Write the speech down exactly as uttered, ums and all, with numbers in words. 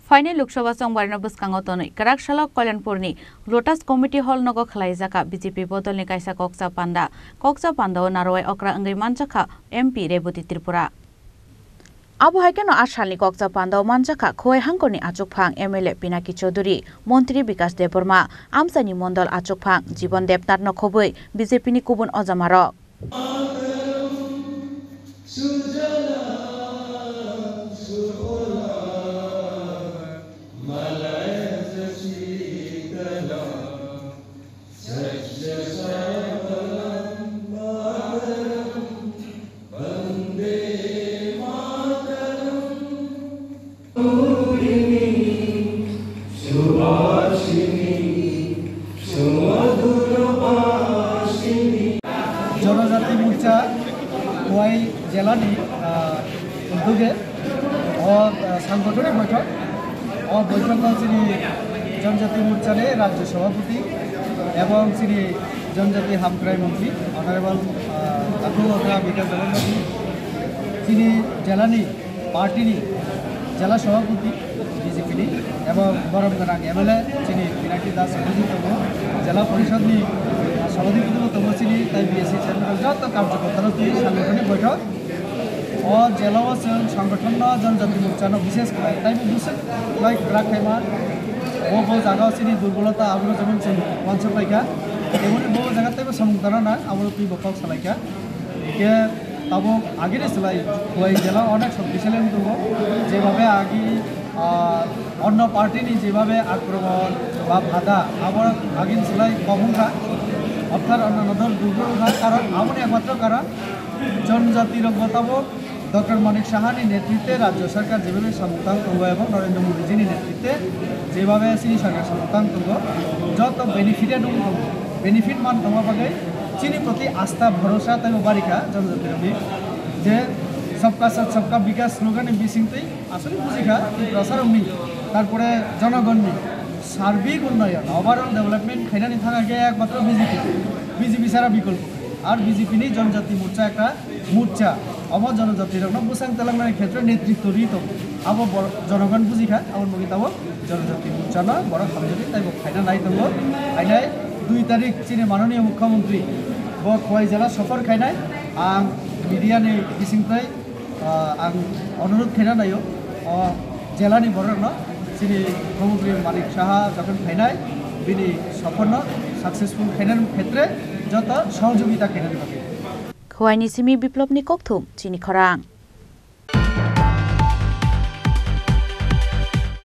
Phainai Lok Sabha chongbarino bwskango tonwi kwrak salo Kalyanpurni Lotus Committee Hall nogo khwlaijakha B J P bodolni kaisa kokcha panda. Kokcha pandao narwai okra wngwi manjakha M P Reboti Tripura. Abo hai kheno a salni kokcha pandao manjakha Khowai hangkorni achukphang M L A Pinaki Chaudhuri, Montri Bikas Debbarma, amchaini mondol achukphang Jibon Debnath no khobwi B J P ni kubun ojamarok. Jonojati Morcha Khowai jelani, ah, uddoge o, ah, sangothoni boithok. O boithogo chini Jonojati Morchani Rajya Sabhapati ebong chini Jonojati Hamkrai Montri Honorable, ah, Akhungo Kha Bikas Debbarma, chini jelani party ni jela sabhapati B J P ni ebong borom gwnang M L A chini Pinaki Das Chaudhary tongo, jela porishod ni sabhapati bo tongo chini, tai B S C chairman joto karjokorta rok twi sangothoni boithok. O jela o chwng sangothon no Jonojati Morcha no bishes khlai, tai bo bwswk khlai kwrak khaima. Bo bo jaga o chini durbolota abono jemon chwng uansuk laikha, teboni bo jaga teibo samung tana nang, abono twi bo kok salaikha. Hingke tabuk agini slai Khowai jela onek shoktisali wng tongo, jebhabe agi, ah, onno party ni jebhabe akromon ba bhada, abo agini slai kobong kha, orthat onno dol dugro wng kha, karon aboni ekmatro karon jonojati rok bo tabuk Doctor Manik Saha ni netritwe Rajya Sarkar jebhabe samung tang tongo ebong Narendra Modi ji ni netritwe jebhabe chini sarkar samung tang tongo, joto benefited wng tongo, benefit man tongma bagwi chini proti astha bhorosa teibo barikha jonojati rokni, je Sabka Saath Sabka Vikas slogan ni bisingtwi asole bujikha Tiprasa rokni, tarpore jonogonni sarbik unnayon, overall development khainani thangkha khe ekmatro B J P, B J P sara bikolpo, ar B J P ni Jonojati Morcha ekta Morcha, omo jonojati rokno bwsang twlangnani khetre netritwo ri tongo. Abo bor-, jonogon bujikha, aboni bagwi tabuk Jonojati Morchano borok hamjagwi teibo khaina nai tongo. Phainai dui tarik chini mananiya mukhyamantri bo Khowai jela sophor khainai. Ang media ni bisingtwi, ah, ang onurodh khaina naio, o jelani borokno chini mukhyamantri Manik Saha jokhon phainai, bini sophorno successful khainani khetre joto sohojogita khainani bagwi. Khowai ni simi Biplop ni kokthum, chini khorang.